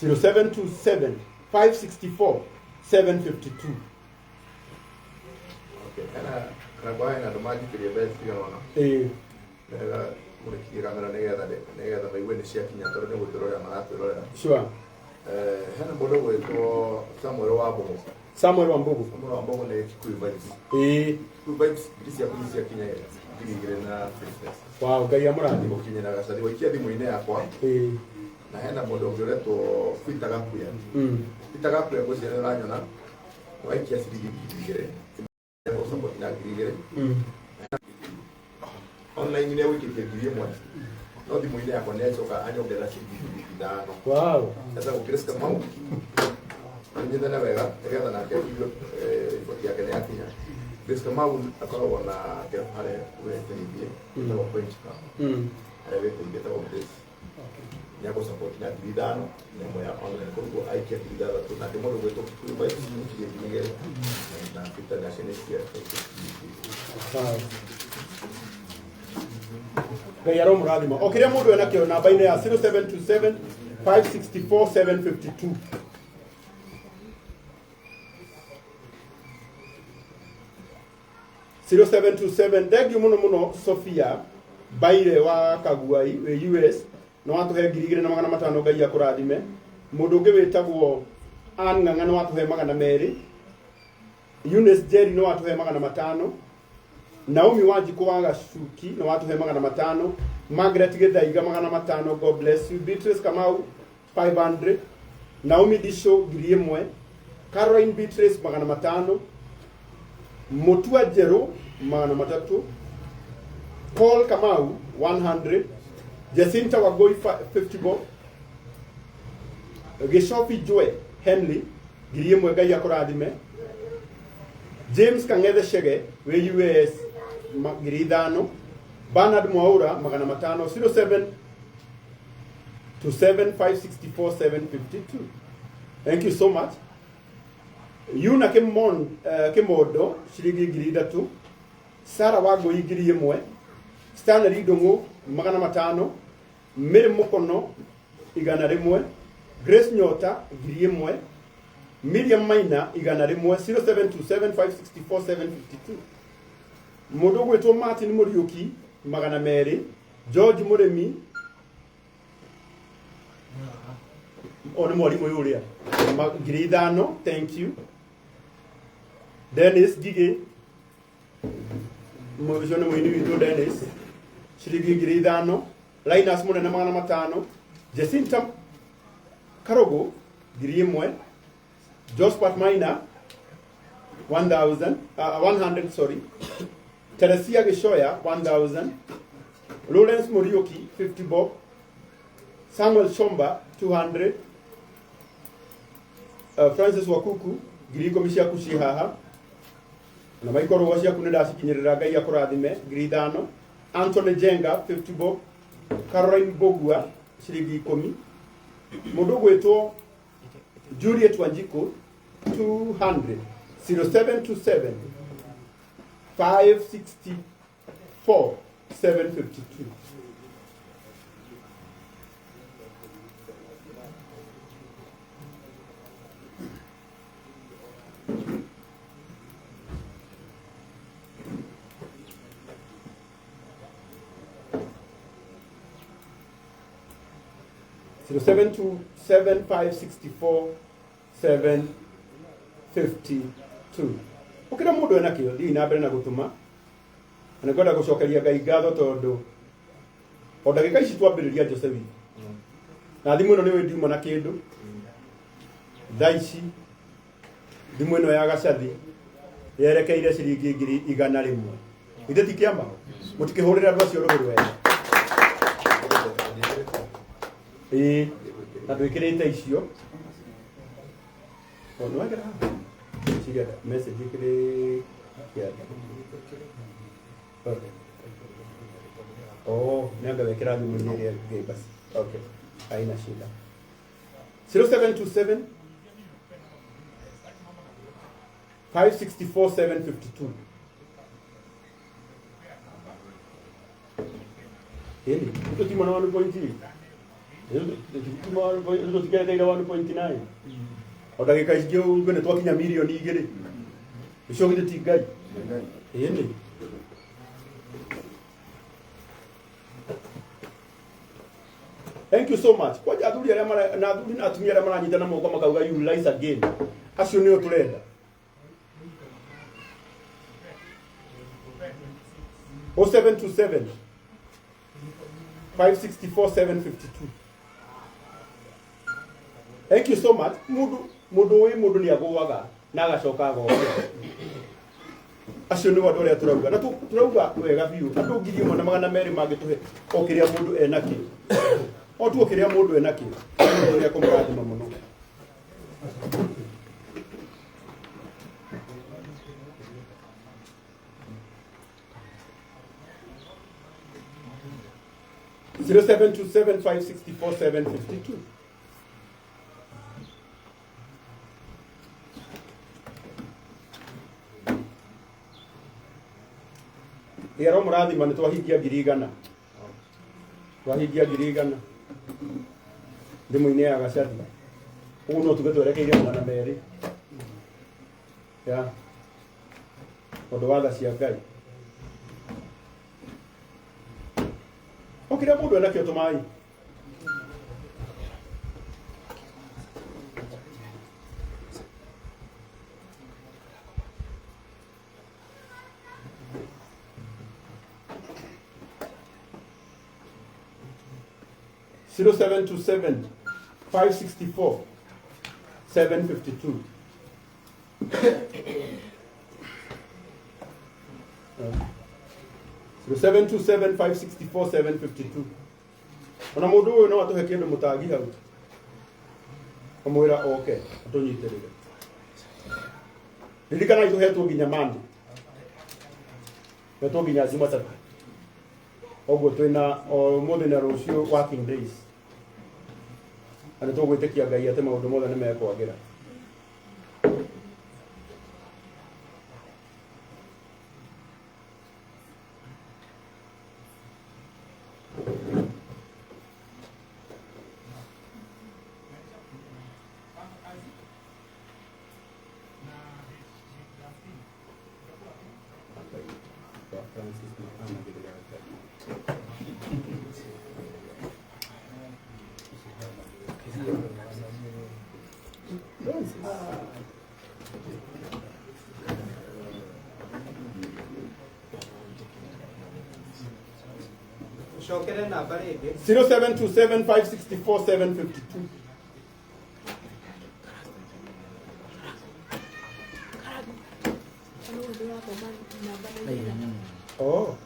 0727 564 752. Okay, hena na kwa hena andũ manjikĩrie mbeca cigana ũna. Nĩgetha mũrĩkirie kamera nĩgetha maigue nĩ ciakinya tondũ nĩ gũtwĩrorera maratwĩrorera. Hena mũndũ ũgwĩtwo Samuel Wambugu. Samuel Wambugu. Samuel Wambugu nĩ Kikuyu Vibes. Kikuyu Vibes ngiri ciaku nĩ ciakinya 2000 na business. Wow, Ngai amũrathime. Gũkinyĩra gacathi waikia thimũ-inĩ yakwa. Na hena mũndũ ũngĩ ũretwo Peter Gakuya. Peter Gakuya ngwĩciria nĩ ũranyona. Waikia ciringi 2000. Support na 2000. Online nĩ egũikĩtie 1000. No thimũ-inĩ yakwa nĩ acoka anyongerera ciringi 5000. Wow. Etagwo Grace Kamau. Anyitane wega nĩgetha nake igue riboti yake nĩ yakinya. Grace Kamau akoragwo na kĩrabu harĩa wĩteithie ĩtagwo Point Cup. Harĩa wĩteithie ĩtagwo Grace. Nĩ agũ support na 5000 na ĩmwe ya online koguo aikia 6000 nake mũndũ gwĩtwo Kikuyu Vibes aikirie 2000 na Peter nake nĩ cia. Wow. Ngai aromũrathima. O kĩrĩa mũndũ enakĩo namba-inĩ ya 0727 564 752. 0727 thank you muno muno Sophia Baire wa Kaguai wĩ US nĩ watũhe 2500 Ngai akũrathime. Mũndũ ũngĩ wĩtagwo Ann Ng'ang'a nĩ watũhe 200. Eunice Jerry nĩ watũhe 500. Naomi Wanjikũ wa Gacuki nĩ watũhe 500. Margaret Gĩthaiga 500, God bless you. Beatrice Kamau 500. Naomi Disho 1000. Caroline Beatrice 500. Mutua Njerũ 300. Paul Kamau 100. Jacinta Wangui 50 bob. Gĩcobi Joy Henry 1000 Ngai akũrathime. James Kang'ethe Chege wĩ US 5000. Bernard Mwaura 500 07 to 7 564 752. Thank you so much. Yuna Kimondo ciringi 3000. Sara Wangui 1000. Stanley Ndung'u 500. Mary Mukono 100. Grace Nyota 1000. Miriam Maina 100 0727 564 752. Mũndũ ũgwĩtwo Martin Mũriũki 200. George Mũrĩmi o nĩ mwarimũ ũyũ ũrĩa 5000, thank you. Dennis Ngigĩ ũcio nĩ mũini witũ Dennis ciringi 5000. Linus Mũnene 500. Jacinta Karogo 1000. Josephat Maina 1000, 100 sorry. Teresia Gishoya 1000. Lawrence Muriuki 50 bob. Samuel Shomba 200. Francis Wakuku 10,000 ciaku ciĩ haha na Michael Rũa ciaku nĩ ndacikinyĩrĩra Ngai akũrathime 5000. Anthony Jenga 50 bob. Caroline Bogua ciringi 10. Mũndũ ũgwĩtwo Juliet Wanjiku 200 0727 564 752. 0727 564 752. Ũkĩra mũndũ ena kĩo thiĩ na mbere na gũtũma na nĩngwenda gũcokeria Ngai ngatho tondũ o ndagĩka ici twambĩrĩria Jose witũ na thimũ ĩno nĩũĩ ndiuma na kĩndũ thaa ici thimũ ĩno ya gacathi yerekeire ciringi 100,000. Ithe ti kĩama mũtikĩhũrĩre andũ acio rũhĩ rwega ĩĩ na ndwĩkĩrĩte icio O, nĩ wekĩra haha? Ciria message ĩkĩrĩ kĩanda. Okay. Oh, nĩ anga wekĩra thimũ-inĩ ĩrĩa ĩngĩ basi. Okay. Haina shida. 0727 564 752. Ĩni, tũtima na 1.3. Tũtigereteire 1.9. O ndagĩka ingĩ ũguo nĩ twakinya mirioni igĩrĩ. Ũcio githĩ ti Ngai? Ĩni. Thank you so much. Kwanja athuri arĩa mara na athuri na atumia arĩa maranyitana moko makauga you will rise again. Acio nĩo tũrenda. 0727 564 752. Thank you so much. Mundu mundu wi mundu ni agũaga na agacoka agokĩra. Acio nĩo andũ arĩa tũrauga na tũrauga wega biũ andũ 1200 mangĩtũhe o kĩrĩa mũndũ enakĩo o tu o kĩrĩa mũndũ enakĩo nĩ ekũmũrathima mũno. 0727564752. Ĩro mũrathima nĩ twahingia 100,000. Twahingia 100,000 thimũ-inĩ ya Gacathi. Ũguo no tuge twerekeire 200 ya tondũ wa tha cia Ngai. O kĩrĩa mũndũ enakĩo tũmai. 0727 564 752. 0727 564 752. Ona mundu uyu no atuhe kindu mutangi hau amwira oke atunyitirire. Ririkana ituhetwo nginya Monday, hetwo nginya Jumatatu, oguo twina o muthi na rucio working days, na nĩ tũgwĩtĩkia Ngai atĩ maũndũ mothe nĩ mekwagĩra. Cokere namba rĩngĩ. 0727 564 752. Oh.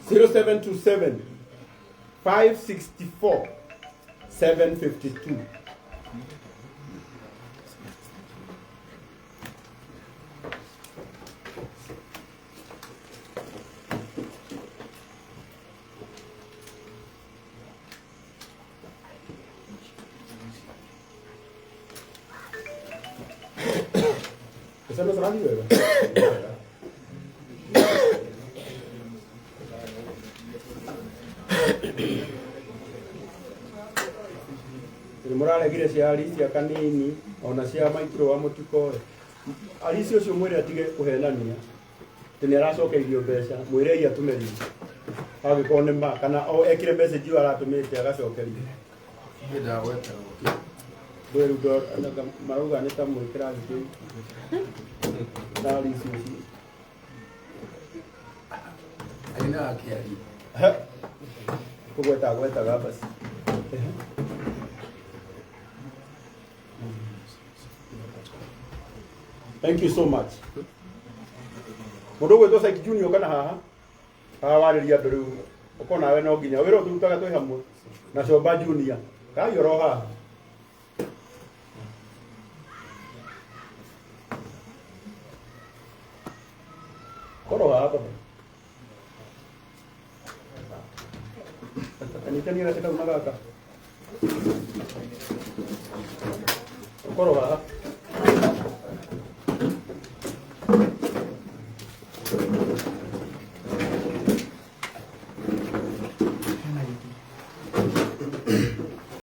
0727 564 752. Esa no es radio, ¿verdad? Mũraregire cia Alicia kanini ona cia maitũ wa mũtikoe. Alicia ũcio mwĩre atige kũhenania atĩ nĩ aracokeirio mbeca, mwĩrei atũme rĩu angĩkorwo nĩ ma kana o ekire message ĩyo aratũmĩte agacokerio. Ndũĩ rĩu marauga nĩ ta mwĩ kĩrathi kĩu na Alicia ũcio. Aina akĩaria. Kũgweta agwetaga basi. Thank you so much. Mũndũ ũgwĩtwo Saik Junior kana haha haha warĩria andũ rĩu ũkorwo nawe no nginya wĩra ũtũrutaga twĩ hamwe na Comba Junior kai oro haha. Korwo haha baba. Anyitania gatĩ kau na gaka. Korwo haha.